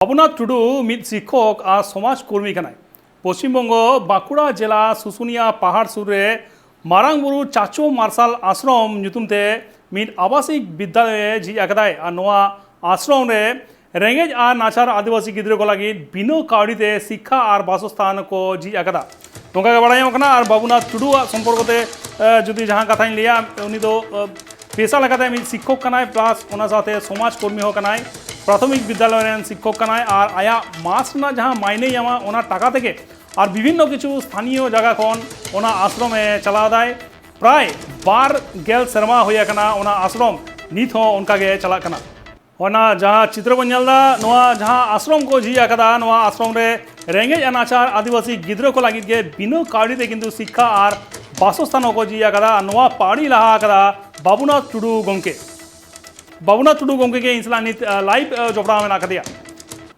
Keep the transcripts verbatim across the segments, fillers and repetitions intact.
ᱵᱟᱵᱩᱱᱟᱛᱷ ᱴᱩᱰᱩ ᱢᱤᱫ ᱥᱤᱠᱠᱷᱚᱠ ᱟᱨ ᱥᱚᱢᱟᱡᱽ ᱠᱚᱨᱢᱤ ᱠᱟᱱᱟᱭ᱾ ᱯᱚᱥᱪᱤᱢ ᱵᱚᱝᱜᱚ, ᱵᱟᱸᱠᱩᱲᱟ ᱡᱮᱞᱟ, ᱥᱩᱥᱩᱱᱤᱭᱟ ᱯᱟᱦᱟᱲ ᱥᱩᱨ ᱨᱮ ᱢᱟᱨᱟᱝ ᱵᱩᱨᱩ ᱪᱟᱪᱳ ᱢᱟᱨᱥᱟᱞ ᱟᱥᱨᱚᱢ ᱧᱩᱛᱩᱢ ᱛᱮ ᱢᱤᱫ ᱟᱵᱟᱥᱤᱠ ᱵᱤᱫᱽᱭᱟᱞᱚᱭ ᱮ ᱡᱷᱤᱡ ᱟᱠᱟᱫᱟᱭ᱾ ᱟᱨ ᱱᱚᱣᱟ ᱟᱥᱨᱚᱢ ᱨᱮ ᱨᱮᱸᱜᱮᱡ ᱟᱨ ᱱᱟᱪᱟᱨ ᱟᱹᱫᱤᱵᱟᱹᱥᱤ ᱜᱤᱫᱽᱨᱟᱹ ᱠᱚ ᱞᱟᱹᱜᱤᱫ ᱵᱤᱱᱟᱹ ᱠᱟᱹᱣᱰᱤ ᱛᱮ ᱥᱤᱠᱠᱷᱟ ᱟᱨ ᱵᱟᱥᱚᱥᱛᱷᱟᱱ ᱠᱚ ᱡᱷᱤᱡ ᱟᱠᱟᱫᱟ᱾ ᱱᱚᱝᱠᱟ ᱜᱮ ᱵᱟᱲᱟᱭ ᱧᱟᱢᱚᱜ ᱠᱟᱱᱟ᱾ ᱟᱨ ᱵᱟᱵᱩᱱᱟᱛᱷ ᱴᱩᱰᱩᱣᱟᱜ ᱥᱚᱢᱯᱚᱨᱠᱚ ᱛᱮ, ᱮ, ᱡᱩᱫᱤ ᱡᱟᱦᱟᱸ ᱠᱟᱛᱷᱟᱧ ᱞᱟᱹᱭᱟ, ᱩᱱᱤ ᱫᱚ, ᱮ, ᱯᱮᱥᱟ ᱞᱮᱠᱟᱛᱮ ᱢᱤᱫ ᱥᱤᱠᱠᱷᱚᱠ ᱠᱟᱱᱟᱭ, ᱯᱞᱟᱥ ᱚᱱᱟ ᱥᱟᱶᱛᱮ ᱥᱚᱢᱟᱡᱽ ᱠᱚᱨᱢᱤ ᱦᱚᱸ ᱠᱟᱱᱟᱭ, ᱯᱨᱟᱛᱷᱚᱢᱤᱠ ᱵᱤᱫᱽᱭᱟᱞᱚᱭ ᱨᱮᱱ ᱥᱤᱠᱠᱷᱚᱠ ᱠᱟᱱᱟᱭ, ᱟᱨ ᱟᱭᱟᱜ ᱢᱟᱥ ᱨᱮᱱᱟᱜ ᱡᱟᱦᱟᱸ ᱢᱟᱭᱱᱮᱭ ᱧᱟᱢᱟ, ᱚᱱᱟ ᱴᱟᱠᱟ ᱛᱮᱜᱮ ᱟᱨ ᱵᱤᱵᱷᱤᱱᱱᱚ ᱠᱤᱪᱷᱩ ᱥᱛᱷᱟᱱᱤᱭᱚ ᱡᱟᱭᱜᱟ ᱠᱷᱚᱱ ᱚᱱᱟ ᱟᱥᱨᱚᱢ ᱮ ᱪᱟᱞᱟᱣ ᱫᱟᱭ᱾ ᱯᱨᱟᱭ ᱵᱟᱨ ᱜᱮᱞ ᱥᱮᱨᱢᱟ ᱦᱩᱭ ᱟᱠᱟᱱᱟ ᱚᱱᱟ ᱟᱥᱨᱚᱢ ᱱᱤᱛ ᱦᱚᱸ ᱚᱱᱠᱟ ᱜᱮ ᱪᱟᱞᱟᱜ ᱠᱟᱱᱟ᱾ ᱚᱱᱟ ᱡᱟᱦᱟᱸ ᱪᱤᱛᱨᱚ ᱵᱚᱱ ᱧᱮᱞ ᱮᱫᱟ, ᱱᱚᱣᱟ ᱡᱟᱦᱟᱸ ᱟᱥᱨᱚᱢ ᱠᱚ ᱡᱷᱤᱡ ᱟᱠᱟᱫᱟ, ᱱᱚᱣᱟ ᱟᱥᱨᱚᱢ ᱨᱮ ᱨᱮᱸᱜᱮᱡ ᱟᱨ ᱱᱟᱪᱟᱨ ᱟᱹᱫᱤᱵᱟᱹᱥᱤ ᱜᱤᱫᱽᱨᱟᱹ ᱠᱚ ᱞᱟᱹᱜᱤᱫ ᱜᱮ ᱵᱤᱱᱟᱹ ᱠᱟᱹᱣᱰᱤ ᱛᱮ ᱠᱤᱱᱛᱩ ᱥᱤᱠᱠᱷᱟ ᱟᱨ ᱵᱟᱥᱚᱥᱛᱷᱟᱱ ᱦᱚᱸᱠᱚ ᱡᱷᱤᱡ ᱟᱠᱟᱫᱟ᱾ ᱟᱨ ᱱᱚᱣᱟ ᱯᱟᱹᱣᱲᱤ ᱞᱟᱦᱟ ᱟᱠᱟᱫᱟ ᱵᱟᱵᱩᱱᱟᱛᱷ ᱴᱩᱰᱩ ᱜᱚᱢᱠᱮ᱾ ᱵᱟᱵᱩᱱᱟᱛᱷ ᱴᱩᱰᱩ ᱜᱚᱢᱠᱮ ᱜᱮ ᱤᱧ ᱥᱟᱞᱟᱜ ᱱᱤᱛ, ᱟ, ᱞᱟᱭᱤᱵᱷ, ᱟ, ᱡᱚᱯᱲᱟᱣ ᱢᱮᱱᱟᱜ ᱟᱠᱟᱫᱮᱭᱟ᱾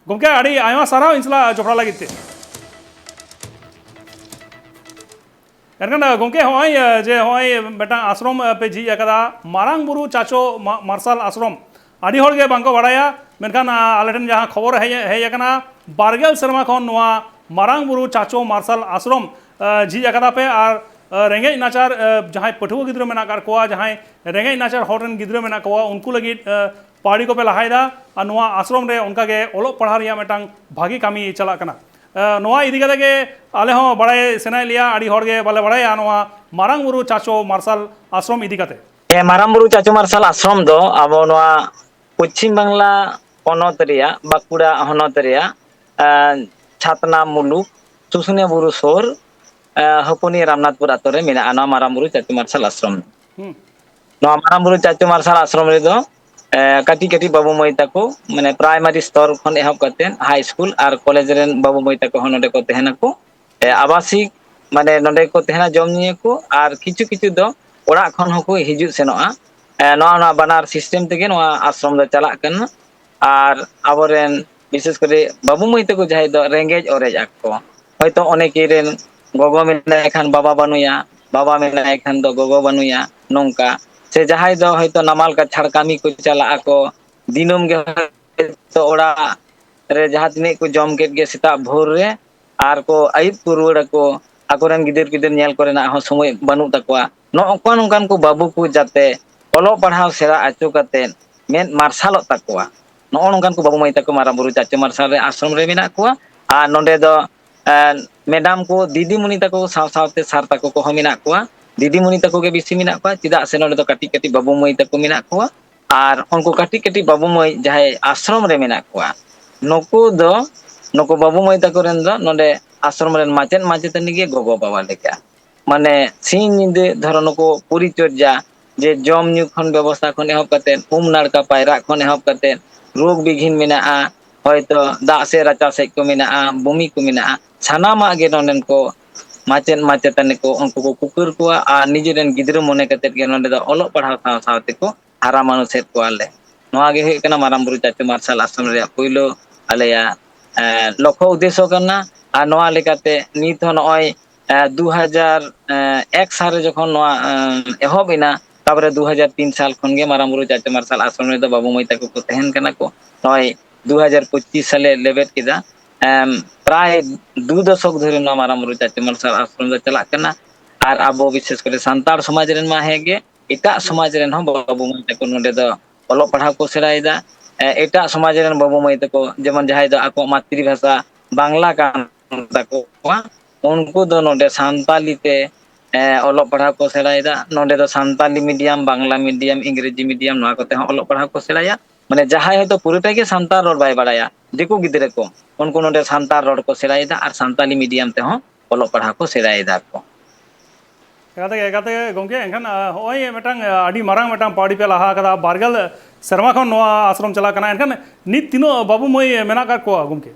ᱜᱚᱢᱠᱮ, ᱟᱹᱰᱤ ᱟᱭᱢᱟ ᱥᱟᱨᱦᱟᱣ ᱤᱧ ᱥᱟᱞᱟᱜ ᱡᱚᱯᱲᱟᱣ ᱞᱟᱹᱜᱤᱫ ᱛᱮ᱾ ᱮᱱᱠᱷᱟᱱ, ᱟ, ᱜᱚᱢᱠᱮ, ᱦᱚᱸᱜᱼᱚᱭ, ᱟ, ᱡᱮ ᱦᱚᱸᱜᱼᱚᱭ ᱢᱤᱫᱴᱟᱝ ᱟᱥᱨᱚᱢ, ᱟ, ᱯᱮ ᱡᱷᱤᱡ ᱟᱠᱟᱫᱟ, ᱢᱟᱨᱟᱝ ᱵᱩᱨᱩ ᱪᱟᱪᱳ ᱢᱟ-, ᱢᱟᱨᱥᱟᱞ ᱟᱥᱨᱚᱢ, ᱟᱹᱰᱤ ᱦᱚᱲ ᱜᱮ ᱵᱟᱝᱠᱚ ᱵᱟᱲᱟᱭᱟ, ᱢᱮᱱᱠᱷᱟᱱ, ᱟ, ᱟᱞᱮ ᱴᱷᱮᱱ ᱡᱟᱦᱟᱸ ᱠᱷᱚᱵᱚᱨ ᱦᱮᱡ, ᱦᱮᱡ ᱟᱠᱟᱱᱟ, ᱵᱟᱨ ᱜᱮᱞ ᱥᱮᱨᱢᱟ ᱠᱷᱚᱱ ᱱᱚᱣᱟ ᱢᱟᱨᱟᱝ ᱵᱩᱨᱩ ᱪᱟᱪᱳ ᱢᱟᱨᱥᱟᱞ ᱟᱥᱨᱚᱢ, ᱟ, ᱡᱷᱤᱡ ᱟᱠᱟᱫᱟ ᱯᱮ, ᱟᱨ, ᱟ, ᱨᱮᱸᱜᱮᱡ ᱱᱟᱪᱟᱨ, ᱟ, ᱡᱟᱦᱟᱸᱭ ᱯᱟᱹᱴᱷᱩᱣᱟᱹ ᱜᱤᱫᱽᱨᱟᱹ ᱢᱮᱱᱟᱜ ᱟᱠᱟᱫ ᱠᱚᱣᱟ, ᱡᱟᱦᱟᱸᱭ ᱨᱮᱸᱜᱮᱡ ᱱᱟᱪᱟᱨ ᱦᱚᱲ ᱨᱮᱱ ᱜᱤᱫᱽᱨᱟᱹ ᱢᱮᱱᱟᱜ ᱠᱚᱣᱟ, ᱩᱱᱠᱩ ᱞᱟᱹᱜᱤᱫ, ᱟ, ᱯᱟᱹᱣᱲᱤ ᱠᱚᱯᱮ ᱞᱟᱦᱟᱭᱮᱫᱟ, ᱟᱨ ᱱᱚᱣᱟ ᱟᱥᱨᱚᱢ ᱨᱮ ᱚᱱᱠᱟ ᱜᱮ ᱚᱞᱚᱜ ᱯᱟᱲᱦᱟᱣ ᱨᱮᱭᱟᱜ ᱢᱤᱫᱴᱟᱝ ᱵᱷᱟᱹᱜᱤ ᱠᱟᱹᱢᱤ ᱪᱟᱞᱟᱜ ᱠᱟᱱᱟ᱾ ᱟ, ᱱᱚᱣᱟ ᱤᱫᱤ ᱠᱟᱛᱮ ᱜᱮ ᱟᱞᱮ ᱦᱚᱸ ᱵᱟᱲᱟᱭ ᱥᱟᱱᱟᱭᱮᱫ ᱞᱮᱭᱟ, ᱟᱹᱰᱤ ᱦᱚᱲ ᱜᱮ ᱵᱟᱞᱮ ᱵᱟᱲᱟᱭᱟ ᱱᱚᱣᱟ ᱢᱟᱨᱟᱝ ᱵᱩᱨᱩ ᱪᱟᱪᱳ ᱢᱟᱨᱥᱟᱞ ᱟᱥᱨᱚᱢ ᱤᱫᱤ ᱠᱟᱛᱮ᱾ ᱦᱮᱸ, ᱢᱟᱨᱟᱝ ᱵᱩᱨᱩ ᱪᱟᱪᱳ ᱢᱟᱨᱥᱟᱞ ᱟᱥᱨᱚᱢ ᱫᱚ ᱟᱵᱚ ᱱᱚᱣᱟ ᱯᱚᱪᱷᱤᱢ ᱵᱟᱝᱞᱟ ᱯᱚᱱᱚᱛ ᱨᱮᱭᱟᱜ, ᱵᱟᱸᱠᱩᱲᱟ ᱦᱚᱱᱚᱛ ᱨᱮᱭᱟᱜ, ᱮᱸ, ᱪᱷᱟᱛᱱᱟ ᱢᱩᱞᱩᱠ, ᱥᱩᱥᱩᱱᱤᱭᱟ ᱵᱩᱨᱩ ᱥᱩᱨ, ᱮᱸ, ᱦᱚᱯᱚᱱᱤᱭᱟᱹ ᱨᱟᱢᱱᱟᱛᱷᱯᱩᱨ ᱟᱛᱳ ᱨᱮ ᱢᱮᱱᱟᱜᱼᱟ ᱱᱚᱣᱟ ᱢᱟᱨᱟᱝ ᱵᱩᱨᱩ ᱪᱟᱪᱳ ᱢᱟᱨᱥᱟᱞ ᱟᱥᱨᱚᱢ᱾ ᱦᱩᱸ᱾ ᱱᱚᱣᱟ ᱢᱟᱨᱟᱝ ᱵᱩᱨᱩ ᱪᱟᱪᱳ ᱢᱟᱨᱥᱟᱞ ᱟᱥᱨᱚᱢ ᱨᱮᱫᱚ, ᱮᱸ, ᱠᱟᱹᱴᱤᱡ ᱠᱟᱹᱴᱤᱡ ᱵᱟᱹᱵᱩ ᱢᱟᱹᱭ ᱛᱟᱠᱚ, ᱢᱟᱱᱮ, ᱯᱨᱟᱭᱢᱟᱨᱤ ᱥᱛᱚᱨ ᱠᱷᱚᱱ ᱮᱦᱚᱵ ᱠᱟᱛᱮ ᱦᱟᱭ ᱥᱠᱩᱞ ᱟᱨ ᱠᱚᱞᱮᱡᱽ ᱨᱮᱱ ᱵᱟᱹᱵᱩ ᱢᱟᱹᱭ ᱛᱟᱠᱚ ᱦᱚᱸ ᱱᱚᱰᱮ ᱠᱚ ᱛᱟᱦᱮᱱᱟᱠᱚ᱾ ᱮ, ᱟᱵᱟᱥᱤᱠ, ᱢᱟᱱᱮ, ᱱᱚᱰᱮ ᱠᱚ ᱛᱟᱦᱮᱱᱟ, ᱡᱚᱢ ᱧᱩᱭᱟᱠᱚ, ᱟᱨ ᱠᱤᱪᱷᱩ ᱠᱤᱪᱷᱩ ᱫᱚ ᱚᱲᱟᱜ ᱠᱷᱚᱱ ᱦᱚᱸᱠᱚ ᱦᱤᱡᱩᱜ ᱥᱮᱱᱚᱜᱼᱟ᱾ ᱮ, ᱱᱚᱣᱟ, ᱱᱚᱣᱟ ᱵᱟᱱᱟᱨ ᱥᱤᱥᱴᱮᱢ ᱛᱮᱜᱮ ᱱᱚᱣᱟ ᱟᱥᱨᱚᱢ ᱫᱚ ᱪᱟᱞᱟᱜ ᱠᱟᱱᱟ᱾ ᱟᱨ ᱟᱵᱚᱨᱮᱱ ᱵᱤᱥᱮᱥ ᱠᱚᱨᱮ ᱵᱟᱹᱵᱩ ᱢᱟᱹᱭ ᱛᱟᱠᱚ ᱡᱟᱦᱟᱸᱭ ᱫᱚ ᱨᱮᱸᱜᱮᱡ ᱚᱨᱮᱡ ᱟᱠᱚ, ᱦᱚᱭᱛᱳ ᱚᱱᱮᱠᱮ ᱨᱮᱱ ᱜᱚᱜᱚ ᱢᱮᱱᱟᱭ ᱠᱷᱟᱱ ᱵᱟᱵᱟ ᱵᱟᱹᱱᱩᱭᱟ, ᱵᱟᱵᱟ ᱢᱮᱱᱟᱭ ᱠᱷᱟᱱ ᱫᱚ ᱜᱚᱜᱚ ᱵᱟᱹᱱᱩᱭᱟ, ᱱᱚᱝᱠᱟ᱾ ᱥᱮ ᱡᱟᱦᱟᱸᱭ ᱫᱚ ᱦᱚᱭᱛᱳ ᱱᱟᱢᱟᱞ ᱠᱟᱪᱷᱟᱲ ᱠᱟᱹᱢᱤ ᱠᱚ ᱪᱟᱞᱟᱜ ᱟᱠᱚ, ᱫᱤᱱᱟᱹᱢ ᱜᱮ ᱦᱚᱭᱛᱳ ᱚᱲᱟᱜ ᱨᱮ ᱡᱟᱦᱟᱸ ᱛᱤᱱᱟᱹᱜ ᱠᱚ ᱡᱚᱢ ᱠᱮᱫ ᱜᱮ ᱥᱮᱛᱟᱜ ᱵᱷᱳᱨ ᱨᱮ, ᱟᱨ ᱠᱚ ᱟᱹᱭᱩᱵ ᱠᱚ ᱨᱩᱣᱟᱹᱲ ᱟᱠᱚ, ᱟᱠᱚᱨᱮᱱ ᱜᱤᱫᱟᱹᱨ ᱯᱤᱫᱟᱹᱨ ᱧᱮᱞ ᱠᱚᱨᱮᱱᱟᱜ ᱦᱚᱸ ᱥᱚᱢᱚᱭ ᱵᱟᱹᱱᱩᱜ ᱛᱟᱠᱚᱣᱟ᱾ ᱱᱚᱜᱼᱚ ᱱᱚᱝᱠᱟᱱ ᱠᱚ ᱵᱟᱹᱵᱩ ᱠᱚ ᱡᱟᱛᱮ ᱚᱞᱚᱜ ᱯᱟᱲᱦᱟᱣ ᱥᱮᱬᱟ ᱦᱚᱪᱚ ᱠᱟᱛᱮ ᱢᱮᱫ ᱢᱟᱨᱥᱟᱞᱚᱜ ᱛᱟᱠᱚᱣᱟ, ᱱᱚᱜᱼᱚ ᱱᱚᱝᱠᱟᱱ ᱠᱚ ᱵᱟᱹᱵᱩ ᱢᱟᱹᱭ ᱛᱟᱠᱚ ᱢᱟᱨᱟᱝ ᱵᱩᱨᱩ ᱪᱟᱪᱳ ᱢᱟᱨᱥᱟᱞ ᱨᱮ ᱟᱥᱨᱚᱢ ᱨᱮ ᱢᱮᱱᱟᱜ ᱠᱚᱣᱟ᱾ ᱟᱨ ᱱᱚᱰᱮ ᱫᱚ ᱮᱸ, ᱢᱮᱰᱟᱢ ᱠᱚ, ᱫᱤᱫᱤᱢᱩᱱᱤ ᱛᱟᱠᱚ ᱥᱟᱶ ᱥᱟᱶᱛᱮ ᱥᱟᱨ ᱛᱟᱠᱚ ᱠᱚᱦᱚᱸ ᱢᱮᱱᱟᱜ ᱠᱚᱣᱟ᱾ ᱫᱤᱫᱤᱢᱩᱱᱤ ᱛᱟᱠᱚ ᱜᱮ ᱵᱮᱥᱤ ᱢᱮᱱᱟᱜ ᱠᱚᱣᱟ, ᱪᱮᱫᱟᱜ ᱥᱮ ᱱᱚᱰᱮ ᱫᱚ ᱠᱟᱹᱴᱤᱡ ᱠᱟᱹᱴᱤᱡ ᱵᱟᱹᱵᱩ ᱢᱟᱹᱭ ᱛᱟᱠᱚ ᱢᱮᱱᱟᱜ ᱠᱚᱣᱟ᱾ ᱟᱨ ᱩᱱᱠᱩ ᱠᱟᱹᱴᱤᱡ ᱠᱟᱹᱴᱤᱡ ᱵᱟᱹᱵᱩ ᱢᱟᱹᱭ ᱡᱟᱦᱟᱸᱭ ᱟᱥᱨᱚᱢ ᱨᱮ ᱢᱮᱱᱟᱜ ᱠᱚᱣᱟ, ᱱᱩᱠᱩ ᱫᱚ, ᱱᱩᱠᱩ ᱵᱟᱹᱵᱩ ᱢᱟᱹᱭ ᱛᱟᱠᱚ ᱨᱮᱱ ᱫᱚ ᱱᱚᱰᱮ ᱟᱥᱨᱚᱢ ᱨᱮᱱ ᱢᱟᱪᱮᱫ ᱢᱟᱪᱮᱛᱟᱹᱱᱤ ᱜᱮ ᱜᱚᱜᱚ ᱵᱟᱵᱟ ᱞᱮᱠᱟ᱾ ᱢᱟᱱᱮ ᱥᱤᱧ ᱧᱤᱫᱟᱹ ᱫᱷᱚᱨᱚ ᱱᱩᱠᱩ ᱯᱚᱨᱤᱪᱚᱨᱡᱟ, ᱡᱮ ᱡᱚᱢ ᱧᱩ ᱠᱷᱚᱱ ᱵᱮᱵᱚᱥᱛᱷᱟ ᱠᱷᱚᱱ ᱮᱦᱚᱵ ᱠᱟᱛᱮᱫ, ᱩᱢ ᱱᱟᱲᱠᱟ ᱯᱟᱭᱨᱟᱜ ᱠᱷᱚᱱ ᱮᱦᱚᱵ ᱠᱟᱛᱮᱫ, ᱨᱳᱜᱽ ᱵᱤᱜᱷᱤᱱ ᱢᱮᱱᱟᱜᱼᱟ, ᱦᱚᱭᱛᱚ ᱫᱟᱜ ᱥᱮᱫ ᱨᱟᱪᱟ ᱥᱮᱫ ᱠᱚ ᱢᱮᱱᱟᱜᱼᱟ, ᱵᱚᱢᱤ ᱠᱚ ᱢᱮᱱᱟᱜᱼᱟ, ᱥᱟᱱᱟᱢᱟᱜ ᱜᱮ ᱱᱚᱰᱮᱱ ᱠᱚ ᱢᱟᱪᱮᱫ ᱢᱟᱪᱮᱛᱟᱹᱱᱤ ᱠᱚ ᱩᱱᱠᱩ ᱠᱚ ᱠᱩᱠᱟᱹᱨ ᱠᱚᱣᱟ ᱟᱨ ᱱᱤᱡᱮᱨᱮᱱ ᱜᱤᱫᱽᱨᱟᱹ ᱢᱚᱱᱮ ᱠᱟᱛᱮᱫ ᱜᱮ ᱱᱚᱰᱮ ᱫᱚ ᱚᱞᱚᱜ ᱯᱟᱲᱦᱟᱣ ᱥᱟᱶ ᱥᱟᱶ ᱛᱮᱠᱚ ᱦᱟᱨᱟ ᱢᱟᱱᱩᱥᱮᱫ ᱠᱚᱣᱟᱞᱮ᱾ ᱱᱚᱣᱟ ᱜᱮ ᱦᱩᱭᱩᱜ ᱠᱟᱱᱟ ᱢᱟᱨᱟᱝ ᱵᱩᱨᱩ ᱪᱟᱪᱳ ᱢᱟᱨᱥᱟᱞ ᱟᱥᱨᱚᱢ ᱨᱮᱭᱟᱜ ᱯᱩᱭᱞᱩ ᱟᱞᱮᱭᱟᱜ, ᱮᱸ, ᱞᱚᱠᱠᱷᱚ ᱩᱫᱽᱫᱮᱥᱥᱚ ᱠᱟᱱᱟ᱾ ᱟᱨ ᱱᱚᱣᱟ ᱞᱮᱠᱟᱛᱮ ᱱᱤᱛ ᱦᱚᱸ ᱱᱚᱜᱼᱚᱭ, ᱮᱸ, ᱫᱩ ᱦᱟᱡᱟᱨ ᱮᱠ ᱥᱟᱞ ᱨᱮ ᱡᱚᱠᱷᱚᱱ ᱱᱚᱣᱟ, ᱮᱸ, ᱮᱦᱚᱵ ᱮᱱᱟ, ᱛᱟᱨᱯᱚᱨᱮ ᱫᱩ ᱦᱟᱡᱟᱨ ᱛᱤᱱ ᱥᱟᱞ ᱠᱷᱚᱱ ᱜᱮ ᱢᱟᱨᱟᱝ ᱵᱩᱨᱩ ᱪᱟᱪᱳ ᱢᱟᱨᱥᱟᱞ ᱟᱥᱨᱚᱢ ᱨᱮᱫᱚ ᱵᱟᱹᱵᱩ ᱢᱟᱹᱭ ᱛᱟᱠᱚ ᱠᱚ ᱛᱟᱦᱮᱱ ᱠᱟᱱᱟ ᱠᱚ᱾ ᱱᱚᱜᱼᱚᱭ ᱫᱩ ᱦᱟᱡᱟᱨ ᱯᱚᱸᱪᱤᱥ ᱥᱟᱞᱮ ᱞᱮᱵᱮᱫ ᱠᱮᱫᱟ᱾ ᱮᱢ, ᱯᱨᱟᱭ ᱫᱩ ᱫᱚᱥᱚᱠ ᱫᱷᱚᱨᱮ ᱱᱚᱣᱟ ᱢᱟᱨᱟᱝ ᱵᱩᱨᱩ ᱪᱟᱪᱳ ᱢᱟᱨᱥᱟᱞ ᱟᱥᱨᱚᱢ ᱫᱚ ᱪᱟᱞᱟᱜ ᱠᱟᱱᱟ᱾ ᱟᱨ ᱟᱵᱚ ᱵᱤᱥᱮᱥ ᱠᱚᱨᱮ ᱥᱟᱱᱛᱟᱲ ᱥᱚᱢᱟᱡᱽ ᱨᱮᱱ ᱢᱟ ᱦᱮᱸ ᱜᱮ, ᱮᱴᱟᱜ ᱥᱚᱢᱟᱡᱽ ᱨᱮᱱ ᱦᱚᱸ ᱵᱟᱹᱵᱩ ᱢᱟᱹᱭ ᱛᱟᱠᱚ ᱱᱚᱰᱮ ᱫᱚ ᱚᱞᱚᱜ ᱯᱟᱲᱦᱟᱣ ᱠᱚ ᱥᱮᱬᱟᱭᱮᱫᱟ᱾ ᱮ, ᱮᱴᱟᱜ ᱥᱚᱢᱟᱡᱽ ᱨᱮᱱ ᱵᱟᱹᱵᱩ ᱢᱟᱹᱭ ᱛᱟᱠᱚ, ᱡᱮᱢᱚᱱ ᱡᱟᱦᱟᱸᱭ ᱫᱚ ᱟᱠᱚᱣᱟᱜ ᱢᱟᱛᱨᱤ ᱵᱷᱟᱥᱟ ᱵᱟᱝᱞᱟ ᱠᱟᱱ ᱛᱟᱠᱚᱣᱟ, ᱩᱱᱠᱩ ᱫᱚ ᱱᱚᱰᱮ ᱥᱟᱱᱛᱟᱞᱤ ᱛᱮ, ᱮ, ᱚᱞᱚᱜ ᱯᱟᱲᱦᱟᱣ ᱠᱚ ᱥᱮᱬᱟᱭᱮᱫᱟ᱾ ᱱᱚᱰᱮ ᱫᱚ ᱥᱟᱱᱛᱟᱞᱤ ᱢᱤᱰᱤᱭᱟᱢ, ᱵᱟᱝᱞᱟ ᱢᱤᱰᱤᱭᱟᱢ, ᱤᱝᱨᱮᱡᱤ ᱢᱤᱰᱤᱭᱟᱢ, ᱱᱚᱣᱟ ᱠᱚᱛᱮ ᱦᱚᱸ ᱚᱞᱚᱜ ᱯᱟᱲᱦᱟᱣ ᱠᱚ ᱥᱮᱬᱟᱭᱟ᱾ ᱢᱟᱱᱮ ᱡᱟᱦᱟᱸᱭ ᱦᱚᱭᱛᱳ ᱯᱩᱨᱟᱹᱴᱟ ᱜᱮ ᱥᱟᱱᱛᱟᱲ ᱨᱚᱲ ᱵᱟᱭ ᱵᱟᱲᱟᱭᱟ, ᱫᱤᱠᱩ ᱜᱤᱫᱽᱨᱟᱹ ᱠᱚ, ᱩᱱᱠᱩ ᱱᱚᱰᱮ ᱥᱟᱱᱛᱟᱲ ᱨᱚᱲ ᱠᱚ ᱥᱮᱬᱟᱭᱮᱫᱟ ᱟᱨ ᱥᱟᱱᱛᱟᱞᱤ ᱢᱤᱰᱤᱭᱟᱢ ᱛᱮᱦᱚᱸ ᱚᱞᱚᱜ ᱯᱟᱲᱦᱟᱣ ᱠᱚ ᱥᱮᱬᱟᱭᱮᱫᱟ ᱠᱚ᱾ ᱮᱠᱟᱞ ᱛᱮᱜᱮ, ᱮᱠᱟᱞ ᱛᱮᱜᱮ ᱜᱚᱢᱠᱮ, ᱮᱱᱠᱷᱟᱱ, ᱟ, ᱦᱚᱸᱜᱼᱚᱭ ᱢᱤᱫᱴᱟᱝ, ᱟ, ᱟᱹᱰᱤ ᱢᱟᱨᱟᱝ ᱢᱤᱫᱴᱟᱝ ᱯᱟᱹᱣᱲᱤ ᱯᱮ ᱞᱟᱦᱟ ᱟᱠᱟᱫᱟ, ᱵᱟᱨᱜᱮᱞ ᱥᱮᱨᱢᱟ ᱠᱷᱚᱱ ᱱᱚᱣᱟ ᱟᱥᱨᱚᱢ ᱪᱟᱞᱟᱜ ᱠᱟᱱᱟ, ᱮᱱᱠᱷᱟᱱ ᱱᱤᱛ ᱛᱤᱱᱟᱹᱜ ᱵᱟᱹᱵᱩ ᱢᱟᱹᱭ ᱢᱮᱱᱟᱜ ᱟᱠᱟᱫ ᱠᱚᱣᱟ ᱜᱚᱢᱠᱮ?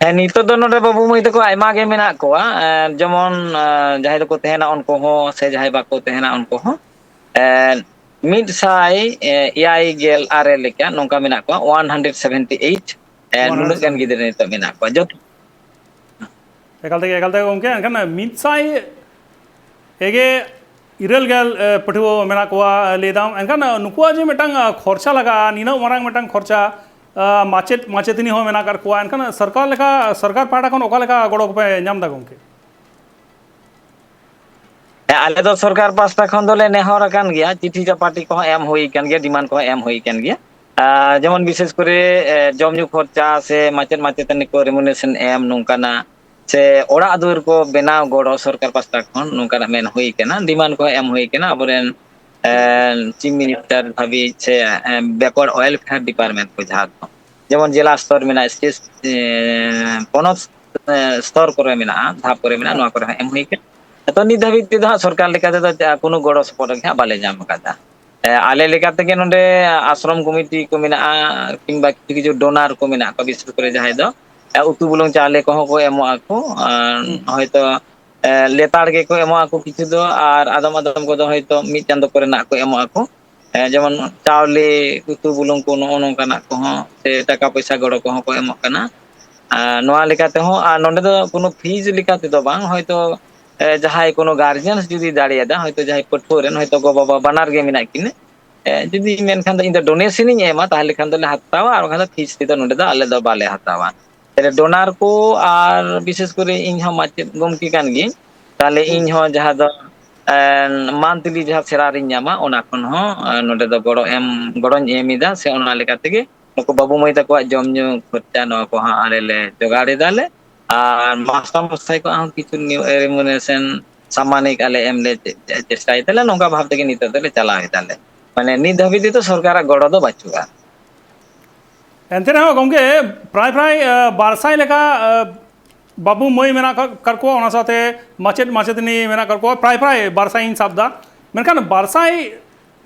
ᱦᱮᱸ, ᱱᱤᱛᱚᱜ ᱫᱚ ᱱᱚᱰᱮ ᱵᱟᱹᱵᱩ ᱢᱟᱹᱭ ᱛᱟᱠᱚ ᱟᱭᱢᱟ ᱜᱮ ᱢᱮᱱᱟᱜ ᱠᱚᱣᱟ᱾ ᱮᱸ, ᱡᱮᱢᱚᱱ, ᱮᱸ, ᱡᱟᱦᱟᱸᱭ ᱫᱚᱠᱚ ᱛᱟᱦᱮᱱᱟ ᱩᱱᱠᱩ ᱦᱚᱸ, ᱥᱮ ᱡᱟᱦᱟᱸᱭ ᱵᱟᱠᱚ ᱛᱟᱦᱮᱱᱟ ᱩᱱᱠᱩ ᱦᱚᱸ᱾ ᱮᱸ, ᱢᱤᱫ ᱥᱟᱭ ᱮᱭᱟᱭ ᱜᱮᱞ ᱟᱨᱮ ᱞᱮᱠᱟ ᱱᱚᱝᱠᱟ ᱢᱮᱱᱟᱜ ᱠᱚᱣᱟ, ᱚᱣᱟᱱ ᱦᱟᱱᱰᱨᱮᱰ ᱥᱮᱵᱷᱮᱱᱴᱤ ᱮᱭᱤᱴ᱾ ᱮᱸ, ᱱᱩᱱᱟᱹᱜ ᱜᱟᱱ ᱜᱤᱫᱽᱨᱟᱹ ᱱᱤᱛᱚᱜ ᱢᱮᱱᱟᱜ ᱠᱚᱣᱟ᱾ ᱡᱚᱛᱚ ᱮᱠᱟᱞ ᱛᱮᱜᱮ, ᱮᱠᱟᱞ ᱛᱮᱜᱮ ᱜᱚᱢᱠᱮ, ᱮᱱᱠᱷᱟᱱ ᱢᱤᱫ ᱥᱟᱭ ᱮᱜᱮ ᱤᱨᱟᱹᱞ ᱜᱮᱞ ᱯᱟᱹᱴᱷᱩᱣᱟᱹ ᱢᱮᱱᱟᱜ ᱠᱚᱣᱟ ᱞᱟᱹᱭ ᱫᱟᱢ᱾ ᱮᱱᱠᱷᱟᱱ ᱱᱩᱠᱩᱣᱟᱜ ᱡᱮ ᱢᱤᱫᱴᱟᱝ ᱠᱷᱚᱨᱪᱟ ᱞᱟᱜᱟᱜᱼᱟ, ᱱᱤᱱᱟᱹᱜ ᱢᱟᱨᱟᱝ ᱢᱤᱫᱴᱟᱝ ᱠᱷᱚᱨᱪᱟ, ᱢᱟᱪᱮᱫ ᱢᱟᱪᱮᱛᱟᱹᱱᱤ ᱦᱚᱸ ᱢᱮᱱᱟᱜ ᱟᱠᱟᱫ ᱠᱚᱣᱟ, ᱮᱱᱠᱷᱟᱱ ᱥᱚᱨᱠᱟᱨ ᱞᱮᱠᱟ, ᱥᱚᱨᱠᱟᱨ ᱯᱟᱦᱴᱟ ᱠᱷᱚᱱ ᱚᱠᱟ ᱞᱮᱠᱟ ᱜᱚᱲᱚ ᱠᱚᱯᱮ ᱧᱟᱢ ᱮᱫᱟ ᱜᱚᱢᱠᱮ? ᱦᱮᱸ, ᱟᱞᱮ ᱫᱚ ᱥᱚᱨᱠᱟᱨ ᱯᱟᱥᱴᱟ ᱠᱷᱚᱱ ᱫᱚᱞᱮ ᱱᱮᱦᱚᱨ ᱟᱠᱟᱱ ᱜᱮᱭᱟ, ᱪᱤᱴᱷᱤ ᱪᱟᱯᱟᱴᱤ ᱠᱚᱦᱚᱸ ᱮᱢ ᱦᱩᱭ ᱟᱠᱟᱱ ᱜᱮᱭᱟ, ᱰᱤᱢᱟᱱᱰ ᱠᱚᱦᱚᱸ ᱮᱢ ᱦᱩᱭ ᱟᱠᱟᱱ ᱜᱮᱭᱟ᱾ ᱟᱨ ᱡᱮᱢᱚᱱ ᱵᱤᱥᱮᱥ ᱠᱚᱨᱮ ᱡᱚᱢ ᱧᱩ ᱠᱷᱚᱨᱪᱟ ᱥᱮ ᱢᱟᱪᱮᱫ ᱢᱟᱪᱮᱛᱟᱹᱱᱤ ᱠᱚ ᱨᱮᱢᱩᱱᱮᱥᱚᱱ ᱮᱢ, ᱱᱚᱝᱠᱟᱱᱟᱜ ᱥᱮ ᱚᱲᱟᱜ ᱫᱩᱣᱟᱹᱨ ᱠᱚ ᱵᱮᱱᱟᱣ ᱜᱚᱲᱚ ᱥᱚᱨᱠᱟᱨ ᱯᱟᱥᱴᱟ ᱠᱷᱚᱱ ᱱᱚᱝᱠᱟᱱᱟᱜ ᱢᱮᱱ ᱦᱩᱭ ᱟᱠᱟᱱᱟ, ᱰᱤᱢᱟᱱᱰ ᱠᱚᱦᱚᱸ ᱮᱢ ᱦᱩᱭ ᱟᱠᱟᱱᱟ ᱟᱵᱚᱨᱮᱱ ᱪᱤᱯ ᱢᱤᱱᱤᱥᱴᱟᱨ ᱫᱷᱟᱹᱵᱤᱡ ᱥᱮ ᱵᱮᱠᱣᱟᱨᱰ ᱳᱭᱮᱞᱯᱷᱮᱭᱟᱨ ᱰᱤᱯᱟᱨᱴᱢᱮᱱᱴ ᱠᱚ ᱡᱟᱦᱟᱸ ᱠᱚ, ᱡᱮᱢᱚᱱ ᱡᱮᱞᱟ ᱥᱛᱚᱨ ᱢᱮᱱᱟᱜᱼᱟ, ᱥᱴᱮᱴ, ᱯᱚᱱᱚᱛ ᱥᱛᱚᱨ ᱠᱚᱨᱮ ᱢᱮᱱᱟᱜᱼᱟ, ᱫᱷᱟᱯ ᱠᱚᱨᱮ ᱢᱮᱱᱟᱜᱼᱟ, ᱱᱚᱣᱟ ᱠᱚᱨᱮ ᱦᱚᱸ ᱮᱢ ᱦᱩᱭ ᱟᱠᱟᱱᱟ᱾ ᱛᱚ, ᱱᱤᱛ ᱫᱷᱟᱹᱵᱤᱡ ᱛᱮᱫᱚ ᱦᱟᱸᱜ ᱥᱚᱨᱠᱟᱨ ᱞᱮᱠᱟ ᱛᱮᱫᱚ ᱠᱳᱱᱳ ᱜᱚᱲᱚ ᱥᱚᱯᱚᱦᱚᱫ ᱜᱮ ᱦᱟᱸᱜ ᱵᱟᱞᱮ ᱧᱟᱢ ᱟᱠᱟᱫᱟ᱾ ᱟᱞᱮ ᱞᱮᱠᱟ ᱛᱮᱜᱮ ᱱᱚᱰᱮ ᱟᱥᱨᱚᱢ ᱠᱚᱢᱤᱴᱤ ᱠᱚ ᱢᱮᱱᱟᱜᱼᱟ, ᱠᱤᱝᱵᱟ ᱠᱤᱪᱷᱩ ᱠᱤᱪᱷᱩ ᱰᱳᱱᱟᱨ ᱠᱚ ᱢᱮᱱᱟᱜ ᱠᱚᱣᱟ, ᱵᱤᱥᱮᱥ ᱠᱚᱨᱮ ᱡᱟᱦᱟᱸᱭ ᱫᱚ ᱩᱛᱩ ᱵᱩᱞᱩᱝ ᱪᱟᱣᱞᱮ ᱠᱚᱦᱚᱸ ᱠᱚ ᱮᱢᱚᱜ ᱟᱠᱚ᱾ ᱟᱨ ᱦᱚᱭᱛᱳ ᱞᱮᱛᱟᱲ ᱜᱮᱠᱚ ᱮᱢᱚᱜ ᱟᱠᱚ ᱠᱤᱪᱷᱩ ᱫᱚ, ᱟᱨ ᱟᱫᱚᱢ ᱟᱫᱚᱢ ᱠᱚᱫᱚ ᱦᱚᱭᱛᱳ ᱢᱤᱫ ᱪᱟᱸᱫᱳ ᱠᱚᱨᱮᱱᱟᱜ ᱠᱚ ᱮᱢᱚᱜ ᱟᱠᱚ᱾ ᱡᱮᱢᱚᱱ ᱪᱟᱣᱞᱮ, ᱩᱛᱩ ᱵᱩᱞᱩᱝ ᱠᱚ, ᱱᱚᱜᱼᱚ ᱱᱚᱝᱠᱟᱱᱟᱜ ᱠᱚᱦᱚᱸ ᱥᱮ ᱴᱟᱠᱟ ᱯᱚᱭᱥᱟ ᱜᱚᱲᱚ ᱠᱚᱦᱚᱸ ᱠᱚ ᱮᱢᱚᱜ ᱠᱟᱱᱟ᱾ ᱟᱨ ᱱᱚᱣᱟ ᱞᱮᱠᱟ ᱛᱮᱦᱚᱸ, ᱟᱨ ᱱᱚᱸᱰᱮ ᱫᱚ ᱠᱳᱱᱳ ᱯᱷᱤᱡᱽ ᱞᱮᱠᱟ ᱛᱮᱫᱚ ᱵᱟᱝ, ᱦᱚᱭᱛᱳ ᱡᱟᱦᱟᱸᱭ ᱠᱳᱱᱳ ᱜᱟᱨᱡᱮᱱ ᱡᱩᱫᱤ ᱫᱟᱲᱮᱭᱟᱫᱟ, ᱦᱚᱭᱛᱳ ᱡᱟᱦᱟᱸᱭ ᱯᱟᱹᱴᱷᱩᱣᱟᱹ ᱨᱮᱱ ᱦᱚᱭᱛᱳ ᱜᱚ ᱵᱟᱵᱟ ᱵᱟᱱᱟᱨ ᱜᱮ ᱢᱮᱱᱟᱜ ᱠᱤᱱᱟ, ᱡᱩᱫᱤ ᱢᱮᱱᱠᱷᱟᱱ ᱫᱚ ᱤᱧ ᱫᱚ ᱰᱳᱱᱮᱥᱚᱱ ᱤᱧ ᱮᱢᱟ, ᱛᱟᱦᱚᱞᱮ ᱠᱷᱟᱱ ᱫᱚᱞᱮ ᱦᱟᱛᱟᱣᱟ, ᱟᱨ ᱵᱟᱠᱷᱟᱱ ᱫᱚ ᱯᱷᱤᱡᱽ ᱛᱮᱫᱚ ᱱᱚᱸᱰᱮ ᱫᱚ ᱟᱞᱮ ᱫᱚ ᱵᱟᱞᱮ ᱦᱟᱛᱟᱣᱟ᱾ ᱰᱳᱱᱟᱨ ᱠᱚ, ᱟᱨ ᱵᱤᱥᱮᱥ ᱠᱚᱨᱮ ᱤᱧ ᱦᱚᱸ ᱢᱟᱪᱮᱫ ᱜᱚᱢᱠᱮ ᱠᱟᱱ ᱜᱤᱭᱟᱹᱧ, ᱛᱟᱦᱚᱞᱮ ᱤᱧ ᱦᱚᱸ ᱡᱟᱦᱟᱸ ᱫᱚ ᱢᱟᱱᱛᱷᱞᱤ ᱡᱟᱦᱟᱸ ᱥᱮᱞᱟᱨᱤᱧ ᱧᱟᱢᱟ, ᱚᱱᱟ ᱠᱷᱚᱱ ᱦᱚᱸ ᱱᱚᱰᱮ ᱫᱚ ᱜᱚᱲᱚ ᱮᱢ, ᱜᱚᱲᱚᱧ ᱮᱢ ᱮᱫᱟ, ᱥᱮ ᱚᱱᱟ ᱞᱮᱠᱟ ᱛᱮᱜᱮ ᱱᱩᱠᱩ ᱵᱟᱹᱵᱩ ᱢᱟᱹᱭ ᱛᱟᱠᱚᱣᱟᱜ ᱡᱚᱢ ᱧᱩ ᱠᱷᱚᱨᱪᱟ, ᱱᱚᱣᱟ ᱠᱚᱦᱚᱸ ᱟᱞᱮ ᱞᱮ ᱡᱚᱜᱟᱲ ᱮᱫᱟᱞᱮ᱾ ᱟᱨ ᱢᱟᱥᱴᱟᱨ ᱢᱚᱥᱟᱭ ᱠᱚᱣᱟᱜ ᱦᱚᱸ ᱠᱤᱪᱷᱩ ᱨᱮᱢᱩᱱᱮᱥᱚᱱ ᱥᱟᱢᱟᱱᱤᱠ ᱟᱞᱮ ᱮᱢ ᱞᱮ ᱪᱮ-, ᱪᱮᱥᱴᱟᱭ ᱫᱟᱞᱮ᱾ ᱱᱚᱝᱠᱟ ᱵᱷᱟᱵ ᱛᱮᱜᱮ ᱱᱤᱛᱚᱜ ᱫᱚᱞᱮ ᱪᱟᱞᱟᱣ ᱮᱫᱟᱞᱮ᱾ ᱢᱟᱱᱮ, ᱱᱤᱛ ᱫᱷᱟᱹᱵᱤᱡ ᱛᱮᱫᱚ ᱥᱚᱨᱠᱟᱨᱟᱜ ᱜᱚᱲᱚ ᱫᱚ ᱵᱟᱹᱪᱩᱜᱼᱟ᱾ ᱮᱱᱛᱮ ᱨᱮᱦᱚᱸ ᱜᱚᱢᱠᱮ, ᱯᱨᱟᱭ ᱯᱨᱟᱭ, ᱟ, ᱵᱟᱨ ᱥᱟᱭ ᱞᱮᱠᱟ, ᱟ, ᱵᱟᱹᱵᱩ ᱢᱟᱹᱭ ᱢᱮᱱᱟᱜ ᱟᱠᱟᱫ ᱠᱚᱣᱟ, ᱚᱱᱟ ᱥᱟᱶᱛᱮ ᱢᱟᱪᱮᱫ ᱢᱟᱪᱮᱛᱟᱹᱱᱤ ᱢᱮᱱᱟᱜ ᱟᱠᱟᱫ ᱠᱚᱣᱟ, ᱯᱨᱟᱭ ᱯᱨᱟᱭ ᱵᱟᱨ ᱥᱟᱭ ᱤᱧ ᱥᱟᱵ ᱮᱫᱟ᱾ ᱢᱮᱱᱠᱷᱟᱱ ᱵᱟᱨ ᱥᱟᱭ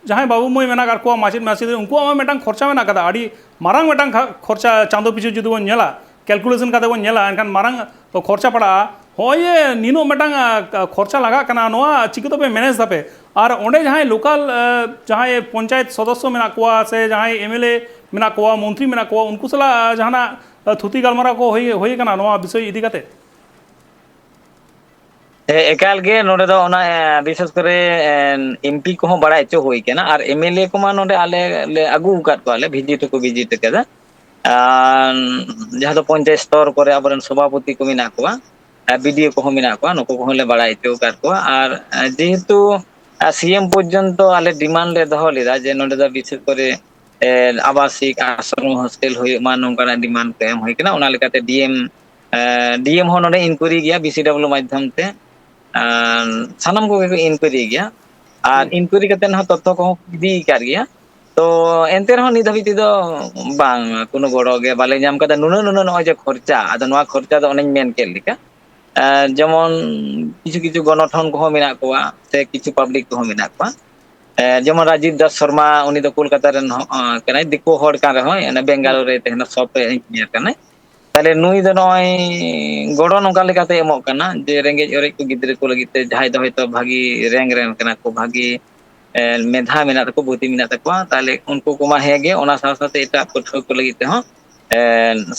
ᱡᱟᱦᱟᱸᱭ ᱵᱟᱹᱵᱩ ᱢᱟᱹᱭ ᱢᱮᱱᱟᱜ ᱟᱠᱟᱫ ᱠᱚᱣᱟ, ᱢᱟᱪᱮᱫ ᱢᱟᱪᱮᱛᱟᱹᱱᱤ, ᱩᱱᱠᱩᱣᱟᱜ ᱢᱟ ᱢᱤᱫᱴᱟᱝ ᱠᱷᱚᱨᱪᱟ ᱢᱮᱱᱟᱜ ᱟᱠᱟᱫᱟ, ᱟᱹᱰᱤ ᱢᱟᱨᱟᱝ ᱢᱤᱫᱴᱟᱝ ᱠᱷᱟ-, ᱠᱷᱚᱨᱪᱟ᱾ ᱪᱟᱸᱫᱳ ᱯᱤᱪᱷᱩ ᱡᱩᱫᱤ ᱵᱚᱱ ᱧᱮᱞᱟ, ᱠᱮᱞᱠᱩᱞᱮᱥᱚᱱ ᱠᱟᱛᱮ ᱵᱚᱱ ᱧᱮᱞᱟ, ᱮᱱᱠᱷᱟᱱ ᱢᱟᱨᱟᱝ ᱠᱷᱚᱨᱪᱟ ᱯᱟᱲᱟᱜᱼᱟ᱾ ᱦᱚᱸᱜᱼᱚᱭ ᱡᱮ ᱱᱤᱱᱟᱹᱜ ᱢᱤᱫᱴᱟᱝ, ᱟ, ᱠᱷᱚᱨᱪᱟ ᱞᱟᱜᱟᱜ ᱠᱟᱱᱟ, ᱱᱚᱣᱟ ᱪᱤᱠᱟᱹ ᱛᱮᱯᱮ ᱢᱮᱱᱮᱡᱽ ᱫᱟᱯᱮ? ᱟᱨ ᱚᱸᱰᱮ ᱡᱟᱦᱟᱸᱭ ᱞᱳᱠᱟᱞ, ᱟ, ᱡᱟᱦᱟᱸᱭ ᱯᱚᱧᱪᱟᱭᱮᱛ ᱥᱚᱫᱚᱥᱥᱚ ᱢᱮᱱᱟᱜ ᱠᱚᱣᱟ ᱥᱮ ᱡᱟᱦᱟᱸᱭ ᱮᱢ ᱮᱞ ᱮ ᱢᱮᱱᱟᱜ ᱠᱚᱣᱟ, ᱢᱚᱱᱛᱨᱤ ᱢᱮᱱᱟᱜ ᱠᱚᱣᱟ, ᱩᱱᱠᱩ ᱥᱟᱞᱟᱜ, ᱟ, ᱡᱟᱦᱟᱱᱟᱜ, ᱟ, ᱛᱷᱩᱛᱤ ᱜᱟᱞᱢᱟᱨᱟᱣ ᱠᱚ ᱦᱩᱭ, ᱦᱩᱭ ᱟᱠᱟᱱᱟ ᱱᱚᱣᱟ ᱵᱤᱥᱚᱭ ᱤᱫᱤ ᱠᱟᱛᱮ? ᱦᱮᱸ, ᱮᱠᱟᱞ ᱜᱮ᱾ ᱱᱚᱰᱮ ᱫᱚ ᱚᱱᱟ, ᱮ, ᱵᱤᱥᱮᱥ ᱠᱚᱨᱮ, ᱮ, ᱮᱢ ᱯᱤ ᱠᱚᱦᱚᱸ ᱵᱟᱲᱟᱭ ᱦᱚᱪᱚ ᱦᱩᱭ ᱠᱟᱱᱟ, ᱟᱨ ᱮᱢ ᱮᱞ ᱮ ᱠᱚᱢᱟ ᱱᱚᱰᱮ ᱟᱞᱮ ᱞᱮ ᱟᱹᱜᱩ ᱟᱠᱟᱫ ᱠᱚᱣᱟ, ᱞᱮ ᱵᱷᱤᱡᱤᱴ ᱦᱚᱸᱠᱚ ᱵᱷᱤᱡᱤᱴ ᱟᱠᱟᱫᱟ᱾ ᱟᱨ ᱡᱟᱦᱟᱸ ᱫᱚ ᱯᱚᱧᱪᱟᱭᱮᱛ ᱥᱛᱚᱨ ᱠᱚᱨᱮ ᱟᱵᱚᱨᱮᱱ ᱥᱚᱵᱷᱟᱯᱚᱛᱤ ᱠᱚ ᱢᱮᱱᱟᱜ ᱠᱚᱣᱟ, ᱟᱨ ᱵᱤ ᱰᱤ ᱳ ᱠᱚᱦᱚᱸ ᱢᱮᱱᱟᱜ ᱠᱚᱣᱟ, ᱱᱩᱠᱩ ᱠᱚᱦᱚᱸ ᱞᱮ ᱵᱟᱲᱟᱭ ᱦᱚᱪᱚ ᱟᱠᱟᱫ ᱠᱚᱣᱟ᱾ ᱟᱨ, ᱮ, ᱡᱮᱦᱮᱛᱩ, ᱟᱨ ᱥᱤ ᱮᱢ ᱯᱚᱨᱡᱚᱱᱛᱚ ᱟᱞᱮ ᱰᱤᱢᱟᱱᱰ ᱞᱮ ᱫᱚᱦᱚ ᱞᱮᱫᱟ ᱡᱮ ᱱᱚᱰᱮ ᱫᱚ ᱵᱤᱥᱮᱥ ᱠᱚᱨᱮ, ᱮ, ᱟᱵᱟᱥᱤᱠ ᱟᱥᱨᱚᱢ ᱦᱳᱥᱴᱮᱞ ᱦᱩᱭᱩᱜ ᱢᱟ, ᱱᱚᱝᱠᱟᱱᱟᱜ ᱰᱤᱢᱟᱱᱰ ᱠᱚ ᱮᱢ ᱦᱩᱭ ᱠᱟᱱᱟ᱾ ᱚᱱᱟ ᱞᱮᱠᱟᱛᱮ ᱰᱤ ᱮᱢ, ᱮ, ᱰᱤ ᱮᱢ ᱦᱚᱸ ᱱᱚᱰᱮ ᱤᱱᱠᱩᱭᱨᱤ ᱜᱮᱭᱟ ᱵᱤ ᱥᱤ ᱰᱟᱵᱞᱤᱭᱩ ᱢᱟᱫᱽᱫᱷᱚᱢ ᱛᱮ᱾ ᱟᱨ ᱥᱟᱱᱟᱢ ᱠᱚᱜᱮ ᱠᱚ ᱤᱱᱠᱩᱭᱨᱤ ᱜᱮᱭᱟ᱾ ᱟᱨ ᱦᱩᱸ᱾ ᱤᱱᱠᱩᱭᱨᱤ ᱠᱟᱛᱮ ᱦᱚᱸ ᱛᱚᱛᱛᱷᱚ ᱠᱚᱦᱚᱸ ᱤᱫᱤ ᱟᱠᱟᱫ ᱜᱮᱭᱟ᱾ ᱛᱚ ᱮᱱᱛᱮ ᱨᱮᱦᱚᱸ ᱱᱤᱛ ᱫᱷᱟᱹᱵᱤᱡ ᱛᱮᱫᱚ ᱵᱟᱝ, ᱠᱳᱱᱳ ᱜᱚᱲᱚ ᱜᱮ ᱵᱟᱞᱮ ᱧᱟᱢ ᱠᱟᱫᱟ᱾ ᱱᱩᱱᱟᱹᱜ, ᱱᱩᱱᱟᱹᱜ ᱱᱚᱜᱼᱚᱭ ᱡᱮ ᱠᱷᱚᱨᱪᱟ, ᱟᱫᱚ ᱱᱚᱣᱟ ᱠᱷᱚᱨᱪᱟ ᱫᱚ ᱚᱱᱮᱧ ᱢᱮᱱ ᱠᱮᱫ ᱞᱮᱠᱟ, ᱮ, ᱡᱮᱢᱚᱱ ᱠᱤᱪᱷᱩ, ᱠᱤᱪᱷᱩ ᱜᱚᱱᱚᱴᱷᱚᱱ ᱠᱚᱦᱚᱸ ᱢᱮᱱᱟᱜ ᱠᱚᱣᱟ ᱥᱮ ᱠᱤᱪᱷᱩ ᱯᱟᱵᱽᱞᱤᱠ ᱠᱚᱦᱚᱸ ᱢᱮᱱᱟᱜ ᱠᱚᱣᱟ᱾ ᱮ, ᱡᱮᱢᱚᱱ ᱨᱟᱡᱤᱵ ᱫᱟᱥ ᱥᱚᱨᱢᱟ, ᱩᱱᱤ ᱫᱚ ᱠᱳᱞᱠᱟᱛᱟ ᱨᱮᱱ ᱦᱚᱸ, ᱮ, ᱠᱟᱱᱟᱭ, ᱫᱤᱠᱩ ᱦᱚᱲ ᱠᱟᱱ ᱨᱮᱦᱚᱸᱭ, ᱚᱱᱮ ᱦᱩᱸ᱾ ᱵᱮᱝᱜᱟᱞᱳᱨ ᱨᱮ ᱛᱟᱦᱮᱱᱟ, ᱥᱚᱯᱴᱣᱮᱨ ᱤᱧᱡᱤᱱᱤᱭᱟᱨ ᱠᱟᱱᱟᱭ᱾ ᱛᱟᱦᱞᱮ ᱱᱩᱭ ᱫᱚ ᱱᱚᱜᱼᱚᱭ ᱜᱚᱲᱚ ᱱᱚᱝᱠᱟ ᱞᱮᱠᱟᱛᱮ ᱮᱢᱚᱜ ᱠᱟᱱᱟ ᱡᱮ ᱨᱮᱸᱜᱮᱡ ᱚᱨᱮᱡ ᱠᱚ ᱜᱤᱫᱽᱨᱟᱹ ᱠᱚ ᱞᱟᱹᱜᱤᱫ ᱛᱮ, ᱡᱟᱦᱟᱸᱭ ᱫᱚ ᱦᱚᱭᱛᱳ ᱵᱷᱟᱹᱜᱤ ᱨᱮᱝᱠ ᱨᱮᱱ ᱠᱟᱱᱟ ᱠᱚ, ᱵᱷᱟᱹᱜᱤ, ᱮ, ᱢᱮᱫᱷᱟ ᱢᱮᱱᱟᱜ ᱛᱟᱠᱚ, ᱵᱩᱫᱷᱤ ᱢᱮᱱᱟᱜ ᱛᱟᱠᱚᱣᱟ, ᱛᱟᱦᱞᱮ ᱩᱱᱠᱩ ᱠᱚᱢᱟ ᱦᱮᱸ ᱜᱮ, ᱚᱱᱟ ᱥᱟᱶ ᱥᱟᱶᱛᱮ ᱮᱴᱟᱜ ᱯᱟᱹᱴᱷᱩᱣᱟᱹ ᱠᱚ ᱞᱟᱹᱜᱤᱫ ᱛᱮᱦᱚᱸ, ᱮ,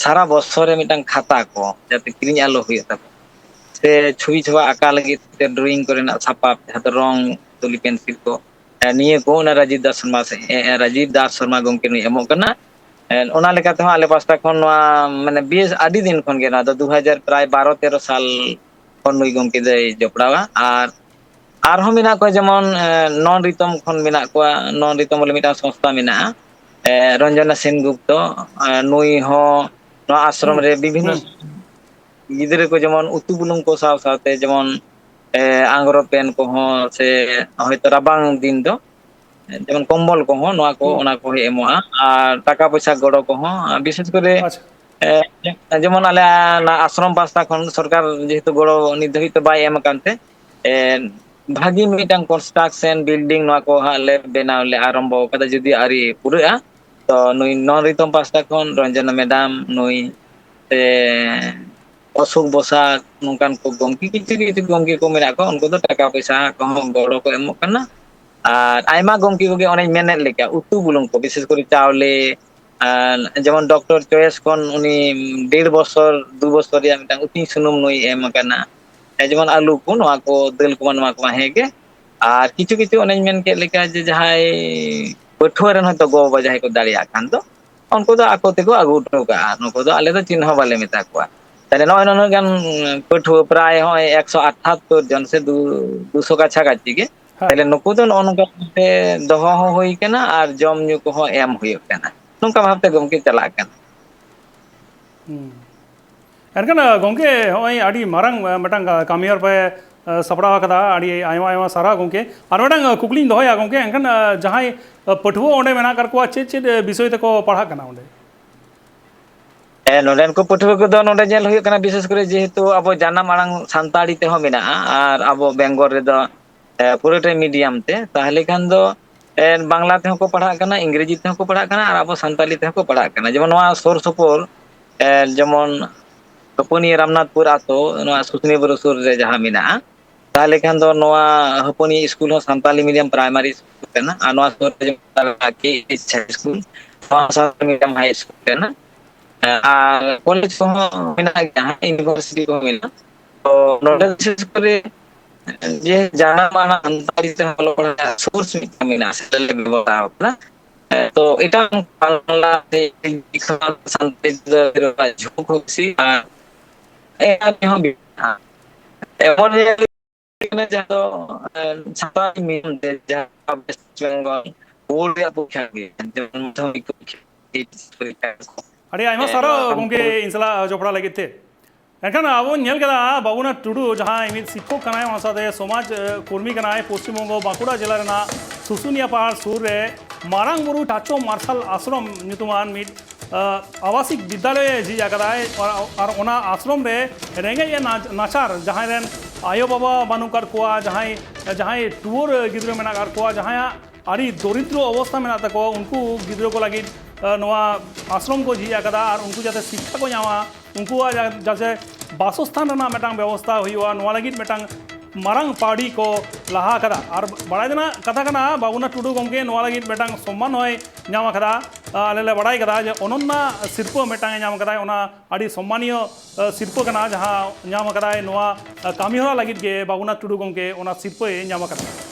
ᱥᱟᱨᱟ ᱵᱚᱥᱚᱨ ᱨᱮ ᱢᱤᱫᱴᱟᱝ ᱠᱷᱟᱛᱟ ᱠᱚ ᱡᱟᱛᱮ ᱠᱤᱨᱤᱧ ᱟᱞᱚ ᱦᱩᱭᱩᱜ ᱛᱟᱠᱚ, ᱥᱮ ᱪᱷᱚᱵᱤ ᱪᱷᱚᱵᱟ ᱟᱸᱠᱟᱣ ᱞᱟᱹᱜᱤᱫ ᱛᱮ ᱰᱨᱚᱭᱤᱝ ᱠᱚᱨᱮᱱᱟᱜ ᱥᱟᱯᱟᱵ, ᱡᱟᱦᱟᱸ ᱫᱚ ᱨᱚᱝ, ᱛᱩᱞᱤ, ᱯᱮᱱᱥᱤᱞ ᱠᱚ, ᱮ, ᱱᱤᱭᱟᱹ ᱠᱚ ᱚᱱᱟ ᱨᱟᱡᱤᱵ ᱫᱟᱥ ᱥᱚᱨᱢᱟ ᱥᱮ, ᱮ, ᱮ, ᱨᱟᱡᱤᱵ ᱫᱟᱥ ᱥᱚᱨᱢᱟ ᱜᱚᱢᱠᱮ ᱱᱩᱭ ᱮᱢᱚᱜ ᱠᱟᱱᱟ᱾ ᱮ, ᱚᱱᱟ ᱞᱮᱠᱟ ᱛᱮᱦᱚᱸ ᱟᱞᱮ ᱯᱟᱥᱴᱟ ᱠᱷᱚᱱ ᱱᱚᱣᱟ, ᱢᱟᱱᱮ, ᱵᱮᱥ ᱟᱹᱰᱤ ᱫᱤᱱ ᱠᱷᱚᱱ ᱜᱮ, ᱱᱚᱣᱟ ᱫᱚ ᱫᱩ ᱦᱟᱡᱟᱨ ᱯᱨᱟᱭ ᱵᱟᱨᱚ ᱛᱮᱨᱚ ᱥᱟᱞ ᱠᱷᱚᱱ ᱱᱩᱭ ᱜᱚᱢᱠᱮ ᱫᱚᱭ ᱡᱚᱯᱲᱟᱣᱟ᱾ ᱟᱨ ᱟᱨᱦᱚᱸ ᱢᱮᱱᱟᱜ ᱠᱚᱣᱟ, ᱡᱮᱢᱚᱱ, ᱮ, ᱱᱚᱱ ᱨᱤᱛᱚᱢ ᱠᱷᱚᱱ ᱢᱮᱱᱟᱜ ᱠᱚᱣᱟ, ᱱᱚᱱ ᱨᱤᱛᱚᱢ ᱵᱚᱞᱮ ᱢᱤᱫᱴᱟᱝ ᱥᱚᱝᱥᱛᱷᱟ ᱢᱮᱱᱟᱜᱼᱟ, ᱮ, ᱨᱚᱧᱡᱚᱱᱟ ᱥᱮᱱᱜᱩᱯᱛᱚ, ᱮ, ᱱᱩᱭ ᱦᱚᱸ ᱱᱚᱣᱟ ᱟᱥᱨᱚᱢ ᱦᱩᱸ, ᱨᱮ ᱵᱤᱵᱷᱤᱱᱱᱚ ᱦᱩᱸ᱾ ᱜᱤᱫᱽᱨᱟᱹ ᱠᱚ ᱡᱮᱢᱚᱱ ᱩᱛᱩ ᱵᱩᱞᱩᱝ ᱠᱚ ᱥᱟᱶ ᱥᱟᱶᱛᱮ ᱡᱮᱢᱚᱱ, ᱮ, ᱟᱝᱨᱚᱯ ᱯᱮᱱ ᱠᱚᱦᱚᱸ ᱥᱮ ᱦᱚᱭᱛᱳ ᱨᱟᱵᱟᱝ ᱫᱤᱱ ᱫᱚ ᱡᱮᱢᱚᱱ ᱠᱚᱢᱵᱚᱞ ᱠᱚᱦᱚᱸ, ᱱᱚᱣᱟ ᱠᱚ, ᱦᱩᱸ᱾ ᱚᱱᱟ ᱠᱚᱦᱚᱸᱭ ᱮᱢᱚᱜᱼᱟ᱾ ᱟᱨ ᱴᱟᱠᱟ ᱯᱚᱭᱥᱟ ᱜᱚᱲᱚ ᱠᱚᱦᱚᱸ, ᱵᱤᱥᱮᱥ ᱠᱚᱨᱮ, ᱟᱪᱪᱷᱟ᱾ ᱮ, ᱡᱮᱢᱚᱱ ᱟᱞᱮ ᱚᱱᱟ ᱟᱥᱨᱚᱢ ᱯᱟᱥᱴᱟ ᱠᱷᱚᱱ ᱥᱚᱨᱠᱟᱨ ᱡᱮᱦᱮᱛᱩ ᱜᱚᱲᱚ ᱱᱤᱛ ᱫᱷᱟᱹᱵᱤᱡ ᱛᱮ ᱵᱟᱭ ᱮᱢ ᱟᱠᱟᱱ ᱛᱮ, ᱮ, ᱵᱷᱟᱹᱜᱤ ᱢᱤᱫᱴᱟᱝ construction building ᱱᱚᱣᱟ ᱠᱚ ᱦᱟᱸᱜ ᱞᱮ ᱵᱮᱱᱟᱣ ᱞᱮ ᱟᱨᱟᱢᱵᱚ ᱟᱠᱟᱫᱟ, ᱡᱩᱫᱤ ᱟᱹᱣᱨᱤ ᱯᱩᱨᱟᱹᱜᱼᱟ᱾ ᱛᱚ ᱱᱩᱭ ᱱᱚᱱ ᱨᱤᱛᱚᱢ ᱯᱟᱥᱴᱟ ᱠᱷᱚᱱ ᱨᱚᱧᱡᱚᱱᱟ ᱢᱮᱰᱟᱢ, ᱱᱩᱭ ᱥᱮ ᱚᱥᱳᱠ ᱵᱚᱥᱟ, ᱱᱚᱝᱠᱟᱱ ᱠᱚ ᱜᱚᱢᱠᱮ, ᱠᱤᱪᱷᱩ ᱠᱤᱪᱷᱩ ᱜᱚᱢᱠᱮ ᱠᱚ ᱢᱮᱱᱟᱜ ᱠᱚᱣᱟ, ᱩᱱᱠᱩ ᱫᱚ ᱴᱟᱠᱟ ᱯᱚᱭᱥᱟ ᱠᱚᱦᱚᱸ ᱜᱚᱲᱚ ᱠᱚ ᱮᱢᱚᱜ ᱠᱟᱱᱟ᱾ ᱟᱨ ᱟᱭᱢᱟ ᱜᱚᱢᱠᱮ ᱠᱚᱜᱮ ᱚᱱᱮᱧ ᱢᱮᱱᱮᱫ ᱞᱮᱠᱟ, ᱩᱛᱩ ᱵᱩᱞᱩᱝ ᱠᱚ, ᱵᱤᱥᱮᱥ ᱠᱚᱨᱮ ᱪᱟᱣᱞᱮ, ᱟᱨ ᱡᱮᱢᱚᱱ ᱰᱚᱠᱴᱚᱨ ᱪᱚᱭᱮᱥ ᱠᱷᱚᱱ ᱩᱱᱤ ᱰᱮᱲ ᱵᱚᱥᱚᱨ, ᱫᱩ ᱵᱚᱥᱚᱨ ᱨᱮᱭᱟᱜ ᱢᱤᱫᱴᱟᱝ ᱩᱛᱤᱧ ᱥᱩᱱᱩᱢ ᱱᱩᱭ ᱮᱢ ᱟᱠᱟᱱᱟ᱾ ᱡᱮᱢᱚᱱ ᱟᱹᱞᱩ ᱠᱚ, ᱱᱚᱣᱟ ᱠᱚ, ᱫᱟᱹᱞ ᱠᱚᱢᱟ, ᱱᱚᱣᱟ ᱠᱚᱢᱟ ᱦᱮᱸ ᱜᱮ᱾ ᱟᱨ ᱠᱤᱪᱷᱩ ᱠᱤᱪᱷᱩ ᱚᱱᱮᱧ ᱢᱮᱱ ᱠᱮᱫ ᱞᱮᱠᱟ, ᱡᱮ ᱡᱟᱦᱟᱸᱭ ᱯᱟᱹᱴᱷᱩᱣᱟᱹ ᱨᱮᱱ ᱦᱚᱭᱛᱳ ᱜᱚ ᱵᱟᱵᱟ ᱡᱟᱦᱟᱸᱭ ᱠᱚ ᱫᱟᱲᱮᱭᱟᱜ ᱠᱷᱟᱱ ᱫᱚ, ᱩᱱᱠᱩ ᱫᱚ ᱟᱠᱚ ᱛᱮᱠᱚ ᱟᱹᱜᱩ ᱦᱚᱴᱚ ᱠᱟᱜᱼᱟ᱾ ᱱᱩᱠᱩ ᱫᱚ ᱟᱞᱮ ᱫᱚ ᱪᱮᱫ ᱦᱚᱸ ᱵᱟᱞᱮ ᱢᱮᱛᱟ ᱠᱚᱣᱟ᱾ ᱛᱟᱦᱞᱮ ᱱᱚᱜᱼᱚᱭ ᱱᱩᱱᱟᱹᱜ ᱜᱟᱱ ᱯᱟᱹᱴᱷᱩᱣᱟᱹ, ᱯᱨᱟᱭ ᱦᱚᱸᱜᱼᱚᱭ ᱮᱠᱥᱚ ᱟᱴᱷᱟᱛᱛᱳᱨ ᱡᱚᱱ ᱥᱮ ᱫᱩ-, ᱫᱩᱥᱚ ᱠᱟᱪᱷᱟ ᱠᱟᱪᱷᱤ ᱜᱮ᱾ ᱦᱮᱸ᱾ ᱛᱟᱦᱞᱮ ᱱᱩᱠᱩ ᱫᱚ ᱱᱚᱜᱼᱚ ᱱᱚᱝᱠᱟ ᱵᱷᱟᱵᱛᱮ ᱫᱚᱦᱚ ᱦᱚᱸ ᱦᱩᱭ ᱠᱟᱱᱟ ᱟᱨ ᱡᱚᱢ ᱧᱩ ᱠᱚᱦᱚᱸ ᱮᱢ ᱦᱩᱭᱩᱜ ᱠᱟᱱᱟ᱾ ᱱᱚᱝᱠᱟ ᱵᱷᱟᱵᱛᱮ ᱜᱚᱢᱠᱮ ᱪᱟᱞᱟᱜ ᱠᱟᱱᱟ᱾ ᱦᱩᱸ᱾ ᱮᱱᱠᱷᱟᱱ, ᱜᱚᱢᱠᱮ, ᱦᱚᱸᱜᱼᱚᱭ ᱟᱹᱰᱤ ᱢᱟᱨᱟᱝ, ᱟ, ᱢᱤᱫᱴᱟᱝ ᱠᱟ-, ᱠᱟᱹᱢᱤ ᱦᱚᱨ ᱯᱮ, ᱟ, ᱥᱟᱯᱲᱟᱣ ᱟᱠᱟᱫᱟ᱾ ᱟᱹᱰᱤ ᱟᱭᱢᱟ, ᱟᱭᱢᱟ ᱥᱟᱨᱦᱟᱣ, ᱜᱚᱢᱠᱮ᱾ ᱟᱨ ᱢᱤᱫᱴᱟᱝ, ᱟ, ᱠᱩᱠᱞᱤᱧ ᱫᱚᱦᱚᱭᱟ, ᱜᱚᱢᱠᱮ᱾ ᱮᱱᱠᱷᱟᱱ, ᱟ, ᱡᱟᱦᱟᱸᱭ, ᱟ, ᱯᱟᱹᱴᱷᱩᱣᱟᱹ ᱚᱸᱰᱮ ᱢᱮᱱᱟᱜ ᱟᱠᱟᱫ ᱠᱚᱣᱟ, ᱪᱮᱫ ᱪᱮᱫ, ᱟ, ᱵᱤᱥᱚᱭ ᱛᱮᱠᱚ ᱯᱟᱲᱦᱟᱜ ᱠᱟᱱᱟ ᱚᱸᱰᱮ? ᱦᱮᱸ, ᱱᱚᱰᱮᱱ ᱠᱚ ᱯᱟᱹᱴᱷᱩᱣᱟᱹ ᱠᱚᱫᱚ ᱱᱚᱰᱮ ᱧᱮᱞ ᱦᱩᱭᱩᱜ ᱠᱟᱱᱟ, ᱵᱤᱥᱮᱥ ᱠᱚᱨᱮ ᱡᱮᱦᱮᱛᱩ ᱟᱵᱚ ᱡᱟᱱᱟᱢ ᱟᱲᱟᱝ ᱥᱟᱱᱛᱟᱲᱤ ᱛᱮᱦᱚᱸ ᱢᱮᱱᱟᱜᱼᱟ ᱟᱨ ᱟᱵᱚ ᱵᱮᱝᱜᱚᱞ ᱨᱮᱫᱚ, ᱮ, ᱯᱩᱨᱟᱹᱴᱟ ᱢᱤᱰᱤᱭᱟᱢ ᱛᱮ, ᱛᱟᱦᱚᱞᱮ ᱠᱷᱟᱱ ᱫᱚ, ᱮ, ᱵᱟᱝᱞᱟ ᱛᱮᱦᱚᱸ ᱠᱚ ᱯᱟᱲᱦᱟᱜ ᱠᱟᱱᱟ, ᱤᱝᱨᱮᱡᱤ ᱛᱮᱦᱚᱸ ᱠᱚ ᱯᱟᱲᱦᱟᱜ ᱠᱟᱱᱟ ᱟᱨ ᱟᱵᱚ ᱥᱟᱱᱛᱟᱲᱤ ᱛᱮᱦᱚᱸ ᱠᱚ ᱯᱟᱲᱦᱟᱜ ᱠᱟᱱᱟ᱾ ᱡᱮᱢᱚᱱ ᱱᱚᱣᱟ ᱥᱩᱨ ᱥᱩᱯᱩᱨ, ᱮ, ᱡᱮᱢᱚᱱ ᱦᱚᱯᱚᱱᱤᱭᱟᱹ ᱨᱟᱢᱱᱟᱛᱷᱯᱩᱨ ᱟᱛᱳ, ᱱᱚᱣᱟ ᱥᱩᱥᱩᱱᱤᱭᱟᱹ ᱵᱩᱨᱩ ᱥᱩᱨ ᱨᱮ ᱡᱟᱦᱟᱸ ᱢᱮᱱᱟᱜᱼᱟ, ᱛᱟᱦᱚᱞᱮ ᱠᱷᱟᱱ ᱫᱚ ᱱᱚᱣᱟ ᱦᱚᱯᱚᱱᱤᱭᱟᱹ ᱥᱠᱩᱞ ᱦᱚᱸ ᱥᱟᱱᱛᱟᱞᱤ ᱢᱤᱰᱤᱭᱟᱢ ᱯᱨᱟᱭᱢᱟᱨᱤ ᱥᱠᱩᱞ ᱠᱟᱱᱟ᱾ ᱟᱨ ᱱᱚᱣᱟ ᱥᱩᱨ ᱨᱮ ᱡᱮᱢᱚᱱ ᱠᱮ ᱮᱭᱤᱪ ᱦᱟᱭ ᱥᱠᱩᱞ, ᱱᱚᱣᱟ ᱥᱟᱱᱛᱟᱞᱤ ᱢᱤᱰᱤᱭᱟᱢ ᱦᱟᱭ ᱥᱠᱩᱞ ᱠᱟᱱᱟ᱾ ᱟᱨ ᱠᱚᱞᱮᱡᱽ ᱠᱚᱦᱚᱸ ᱢᱮᱱᱟᱜ ᱜᱮᱭᱟ, ᱤᱭᱩᱱᱤᱵᱷᱟᱨᱥᱤᱴᱤ ᱠᱚᱦᱚᱸ ᱢᱮᱱᱟᱜᱼᱟ᱾ ᱛᱚ ᱱᱚᱰᱮ ᱦᱩᱸ᱾ ᱵᱤᱥᱮᱥ ᱠᱚᱨᱮ ᱡᱮ ᱡᱟᱱᱟᱢ ᱟᱲᱟᱝ ᱥᱟᱱᱛᱟᱲᱤ ᱛᱮ ᱚᱞᱚᱜ ᱯᱟᱲᱦᱟᱜ ᱥᱳᱨᱥ ᱢᱤᱫᱴᱟᱝ ᱢᱮᱱᱟᱜᱼᱟ, ᱥᱮ ᱞᱮ ᱵᱮᱵᱚᱦᱟᱨ ᱟᱠᱟᱫᱟ᱾ ᱛᱚ ᱮᱴᱟᱜ ᱵᱟᱝᱞᱟ ᱥᱮ ᱤᱝᱞᱤᱥ ᱠᱷᱚᱱ ᱥᱟᱱᱛᱟᱲᱤ ᱛᱮᱫᱚ ᱡᱷᱩᱸᱠ ᱦᱚᱸ ᱵᱮᱥᱤ ᱟᱨ ᱮᱢᱟᱱ ᱛᱮᱦᱚᱸ ᱢᱮᱱᱟᱜᱼᱟ᱾ ᱮᱢᱚᱱ ᱡᱟᱭᱜᱟ ᱠᱟᱱᱟ ᱡᱟᱦᱟᱸ ᱫᱚ, ᱮ, ᱥᱟᱱᱛᱟᱲᱤ ᱢᱤᱰᱤᱭᱟᱢ ᱛᱮ ᱡᱟᱦᱟᱸ ᱣᱮᱥᱴ ᱵᱮᱝᱜᱚᱞ ᱵᱳᱨᱰ ᱨᱮᱭᱟᱜ ᱯᱚᱨᱤᱠᱠᱷᱟ ᱜᱮ, ᱡᱮᱢᱚᱱ ᱢᱟᱫᱽᱫᱷᱚᱢᱤᱠ ᱯᱚᱨᱤᱠᱠᱷᱟ, ᱮᱭᱤᱪ ᱮᱥ ᱯᱚᱨᱤᱠᱠᱷᱟ᱾ ᱟᱹᱰᱤ ᱟᱭᱢᱟ ᱮ, ᱥᱟᱨᱦᱟᱣ ᱱᱚᱣᱟ ᱜᱚᱢᱠᱮ, ᱥᱟᱱᱛᱟᱲᱤ ᱤᱧ ᱥᱟᱞᱟᱜ ᱡᱚᱯᱲᱟᱣ ᱞᱟᱹᱜᱤᱫ ᱛᱮ᱾ ᱮᱱᱠᱷᱟᱱ ᱟᱵᱚ ᱧᱮᱞ ᱠᱮᱫᱟ, ᱵᱟᱵᱩᱱᱟᱛᱷ ᱴᱩᱰᱩ ᱡᱟᱦᱟᱸᱭ ᱢᱤᱫ ᱥᱤᱠᱠᱷᱚᱠ ᱠᱟᱱᱟᱭ, ᱚᱱᱟ ᱥᱟᱶᱛᱮ ᱥᱚᱢᱟᱡᱽ, ᱮ, ᱠᱚᱨᱢᱤ ᱠᱟᱱᱟᱭ, ᱯᱚᱥᱪᱤᱢ ᱵᱚᱝᱜᱚ ᱵᱟᱸᱠᱩᱲᱟ ᱡᱮᱞᱟ ᱨᱮᱱᱟᱜ ᱥᱩᱥᱩᱱᱤᱭᱟ ᱯᱟᱦᱟᱲ ᱥᱩᱨ ᱨᱮ ᱢᱟᱨᱟᱝ ᱵᱩᱨᱩ ᱪᱟᱪᱳ ᱢᱟᱨᱥᱟᱞ ᱟᱥᱨᱚᱢ ᱧᱩᱛᱩᱢᱟᱱ ᱢᱤᱫ, ᱮ, ᱟᱵᱟᱥᱤᱠ ᱵᱤᱫᱽᱫᱟᱞᱚᱭ ᱮ ᱡᱷᱤᱡ ᱟᱠᱟᱫᱟᱭ᱾ ᱟᱨ, ᱟᱨ ᱚᱱᱟ ᱟᱥᱨᱚᱢ ᱨᱮ ᱨᱮᱸᱜᱮᱡ ᱮ ᱱᱟ-, ᱱᱟᱪᱟᱨ ᱡᱟᱦᱟᱸᱭ ᱨᱮᱱ ᱟᱭᱳ ᱵᱟᱵᱟ ᱵᱟᱹᱱᱩᱜ ᱟᱠᱟᱫ ᱠᱚᱣᱟ, ᱡᱟᱦᱟᱸᱭ, ᱡᱟᱦᱟᱸᱭ ᱴᱩᱣᱟᱹᱨ ᱜᱤᱫᱽᱨᱟᱹ ᱢᱮᱱᱟᱜ ᱟᱠᱟᱫ ᱠᱚᱣᱟ, ᱡᱟᱦᱟᱸᱭᱟᱜ ᱟᱹᱰᱤ ᱫᱚᱨᱤᱫᱨᱚ ᱚᱵᱚᱥᱛᱷᱟ ᱢᱮᱱᱟᱜ ᱛᱟᱠᱚᱣᱟ, ᱩᱱᱠᱩ ᱜᱤᱫᱽᱨᱟᱹ ᱠᱚ ᱞᱟᱹᱜᱤᱫ, ᱮ, ᱱᱚᱣᱟ ᱟᱥᱨᱚᱢ ᱠᱚ ᱡᱷᱤᱡ ᱟᱠᱟᱫᱟ ᱟᱨ ᱩᱱᱠᱩ ᱡᱟᱛᱮ ᱥᱤᱠᱠᱷᱟ ᱠᱚ ᱧᱟᱢᱟ, ᱩᱱᱠᱩᱣᱟᱜ ᱡᱟ-, ᱡᱟᱛᱮ ᱵᱟᱥᱚᱥᱛᱷᱟᱱ ᱨᱮᱱᱟᱜ ᱢᱤᱫᱴᱟᱝ ᱵᱮᱵᱚᱥᱛᱷᱟ ᱦᱩᱭᱩᱜᱼᱟ, ᱱᱚᱣᱟ ᱞᱟᱹᱜᱤᱫ ᱢᱤᱫᱴᱟᱝ ᱢᱟᱨᱟᱝ ᱯᱟᱹᱣᱲᱤ ᱠᱚ ᱞᱟᱦᱟ ᱟᱠᱟᱫᱟ᱾ ᱟᱨ ᱵᱟᱲᱟᱭ ᱨᱮᱱᱟᱜ ᱠᱟᱛᱷᱟ ᱠᱟᱱᱟ, ᱵᱟᱵᱩᱱᱟᱛᱷ ᱴᱩᱰᱩ ᱜᱚᱢᱠᱮ ᱱᱚᱣᱟ ᱞᱟᱹᱜᱤᱫ ᱢᱤᱫᱴᱟᱝ ᱥᱚᱢᱢᱟᱱ ᱦᱚᱸᱭ ᱧᱟᱢ ᱟᱠᱟᱫᱟ᱾ ᱟᱞᱮ ᱞᱮ ᱵᱟᱲᱟᱭ ᱠᱟᱫᱟ ᱡᱮ ᱚᱱᱚᱱᱱᱟ ᱥᱤᱨᱯᱟᱹ ᱢᱤᱫᱴᱟᱝ ᱮ ᱧᱟᱢ ᱠᱟᱫᱟᱭ᱾ ᱚᱱᱟ ᱟᱹᱰᱤ ᱥᱚᱢᱢᱟᱱᱤᱭᱚ ᱥᱤᱨᱯᱟᱹ ᱠᱟᱱᱟ, ᱡᱟᱦᱟᱸ ᱧᱟᱢ ᱠᱟᱫᱟᱭ ᱱᱚᱣᱟ ᱠᱟᱹᱢᱤᱦᱚᱨᱟ ᱞᱟᱹᱜᱤᱫ ᱜᱮ ᱵᱟᱵᱩᱱᱟᱛᱷ ᱴᱩᱰᱩ ᱜᱚᱢᱠᱮ ᱚᱱᱟ ᱥᱤᱨᱯᱟᱹᱭ ᱧᱟᱢ ᱠᱟᱫᱟ᱾